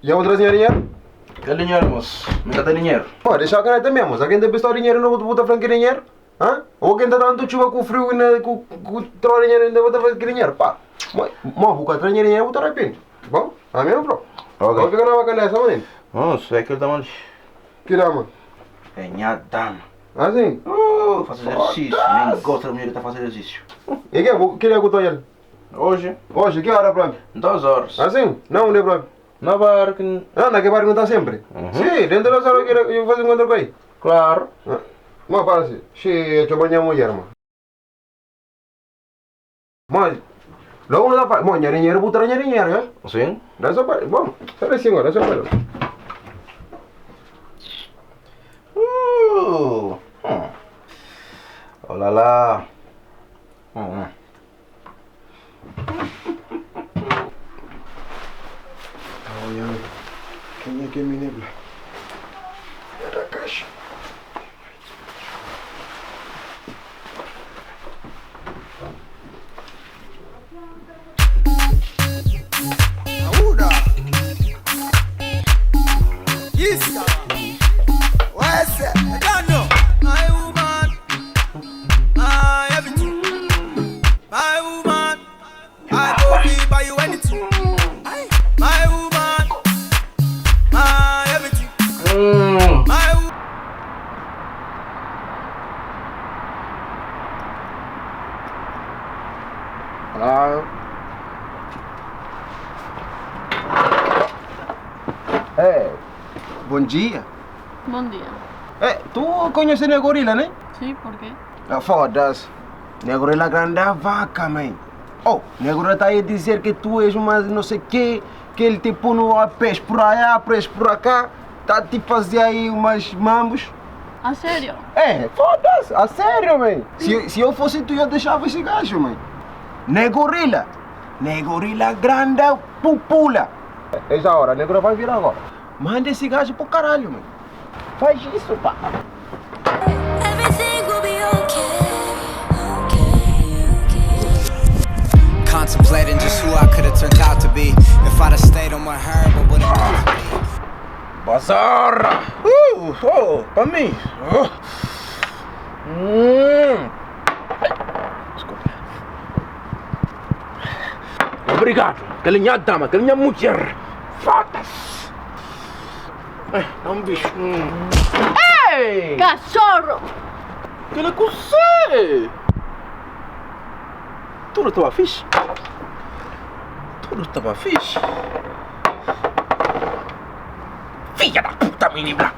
Ya bu traze nha dinheru? Kal dinheru, mos? Mi ka ten dinheru. Pô, dexa kaneta mesmo. Sa ken ta pistau dinheru no bu ta flan ki dinheru? Ha? Ou ken ta da-m tu txuba ku friu na ku ku troa dinheru inda bu ta fla ki dinheru? Pa. Mo, mo bu ka tra nha dinheru bu ta rapende. Bom? Ami N flau. Ok. Bo fika na bakanesa manenti. Mos, é kel dama li. Ki dama? É nha dama. Asin? Oh, faz exercício. Nem gosta da mulher que ta faz exercício. E ke bu ki dia ku ta odja-l? Oji. Oji, ki ora propi? 2 horas. Asin? Na undi propi? Na bar ki. Ah, na ke bar ki nu ta sempri? Si, dentu di 2 ora ki bu faze enkontru ku ei? Klaru. Ma parsi, si e txoma nha mudjer ma. Ma, logu nu ta fala, mo nha dinheru bu tra nha dinheru, eh? Sin. Da so pa, bom, sa da sin, da so pa. Uh, olala. Kenha ke minibla? Da kaxa. Hey, bom dia. Bom dia. Eh, tu conhece a gorila, né? Sim, por quê? Ah, foda-se. Minha gorila grande é a vaca, mãe. Oh, minha gorila tá aí a dizer que tu és uma não sei quê, que ele te põe no pés por aí, pés por cá, tá te fazer aí umas mambos. A sério? É, foda-se, a sério, mãe. Se, eu fosse tu, eu deixava esse gajo, mãe. Nem gorila. Nem gorila grande, pupula. Essa hora, a negra vai virar agora. Manda esse gajo pro caralho, mãe. Faz isso, pá. Everything will be okay. Okay, okay. Contemplating just who I could've turned out to be if I'd have stayed on my herb, what would have meant to me? Bazarra! Oh, pa mim! Oh. Hum. Ai, desculpa. Obrigado. Aquela minha dama, aquela minha mulher. Foda-se. Ai, dá um bicho. Hum. Ei! Cachorro! Aquela com você! Tudo estava fixe. Tudo estava fixe. Filha da puta, menina!